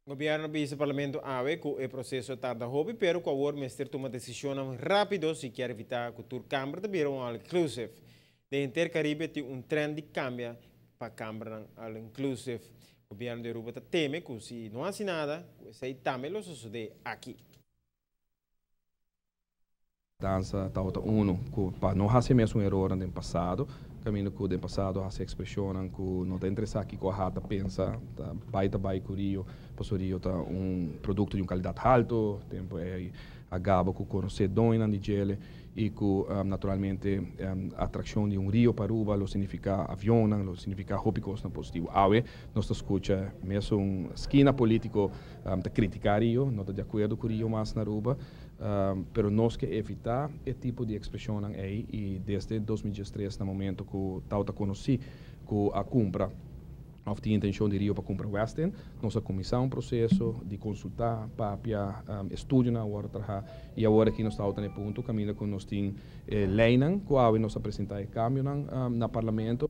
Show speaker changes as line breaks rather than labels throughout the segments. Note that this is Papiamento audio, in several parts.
Gobierno a bisa Parlamento awe cu e proceso a tarda hopi pero cu awor mester tuma decisionnan rapido si kier evita cu tur camber ta bira un all inclusive. Den henter Caribe tin un trend di cambia pa cambernan all inclusive. Gobierno di Aruba ta teme cu si no haci nada cu esey tambe lo sosode aki.
Dansa tabata unu ku pa no hasi e mesun erornan den pasado, kaminda ku den pasado a hasi ekspreshonnan ku no ta interesá kiko a ta pensa, ta bai ta bai ku Rio, pasobra Rio ta un produkto di un kalidat haltu, tempu ei a gaba ku konosé doñonan di djele i ku naturalmente atrakshon di un rio pa Aruba lo signifiká avionnan, lo signifiká hopi kosnan positivo. Awe nos ta skucha mesun skina polítiko ta kritiká Rio, no ta di akuerdo ku Rio mas na Aruba. Pero nos ke evitá e tipo di ekspreshonnan ei i desde 2013 na momento ku tau ta konosí ku a kumpra òf tin intenshon di Rio pa kumpra Westin, nos a kuminsá un proseso di konsultá, papia, estudionan a wòrdu trahá i awor aki nos ta na e punto kaminda ku nos tin e leinan ku awe nos a presentá e kambionan na Parlamento.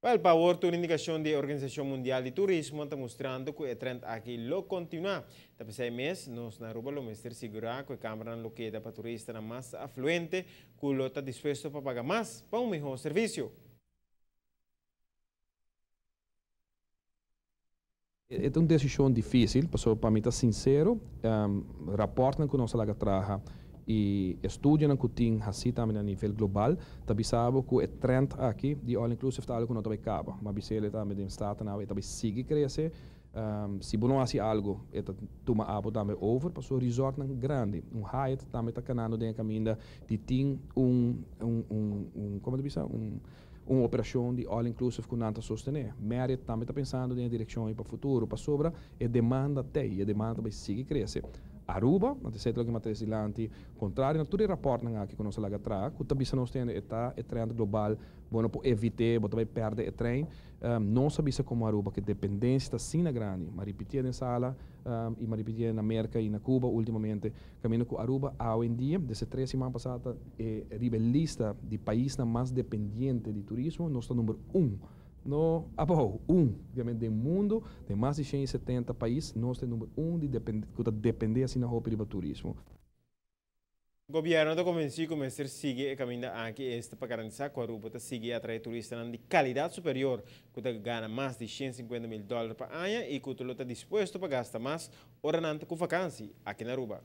Wel, pa awor tur indikashon di e Organisashon Mundial di Turismo ta mustrando ku e trend aki lo kontinuá. Ta p'esei mes, nos na Aruba lo mester sigurá ku e kambernan lo keda pa turistanan mas afluente ku lo ta dispuesto pa paga mas pa un mihó servisio.
E ta un desishon difísil, pasobra pa mi ta sinsero, rapòrtnan ku nos a laga traha i estudionan ku tin hasí tambe na nivel global ta bisa bo ku e trend aki di all inclusive ta algu ku no ta bai kaba. M'a bis'el tambe den Staten awe e ta bai sigui krese. Si bo no hasi algu e ta tuma abo tambe over, pasobra resortnan grandi, un Hyatt tambe ta kanando den e kaminda di tin un un un komo ta bisa un. Un operashon di all inclusive ku nan ta sostené. Marriott tambe ta pensando den e direkshon ei pa futuro, pasobra e demanda t'ei i e demanda ta bai sigui krese. Aruba, nan ta esei ta loke Matres dilanti, kontrario na tur e rapòrtnan aki ku nos a laga traha, ku ta bisa nos tende e ta e trend global, bo no por evit'é, bo ta bai pèrdè e trein. Nos a bisa komo Aruba ku e dependensia ta asina grandi, m'a ripitié den sala i m'a ripitié na Merka i na Cuba ultimamente, Kaminda ku Aruba awendia, desde tres siman pasá ta e riba e lista di paisnan mas dependiente di turismo, nos ta number un. No abou, un. Obviamente den mundu, den mas di 170 pais, nos ta e number un di ku ta dependé asina hopi riba turismo.
Gobièrnu ta konvensí ku mester sigui e kaminda aki, esta pa garantisá ku Aruba ta sigui atraé turistanan di kalidat superior ku ta gana mas di 150 mil dòler pa aña i ku lo ta dispuesto pa gasta mas ora nan ta ku vakansi aki na Aruba.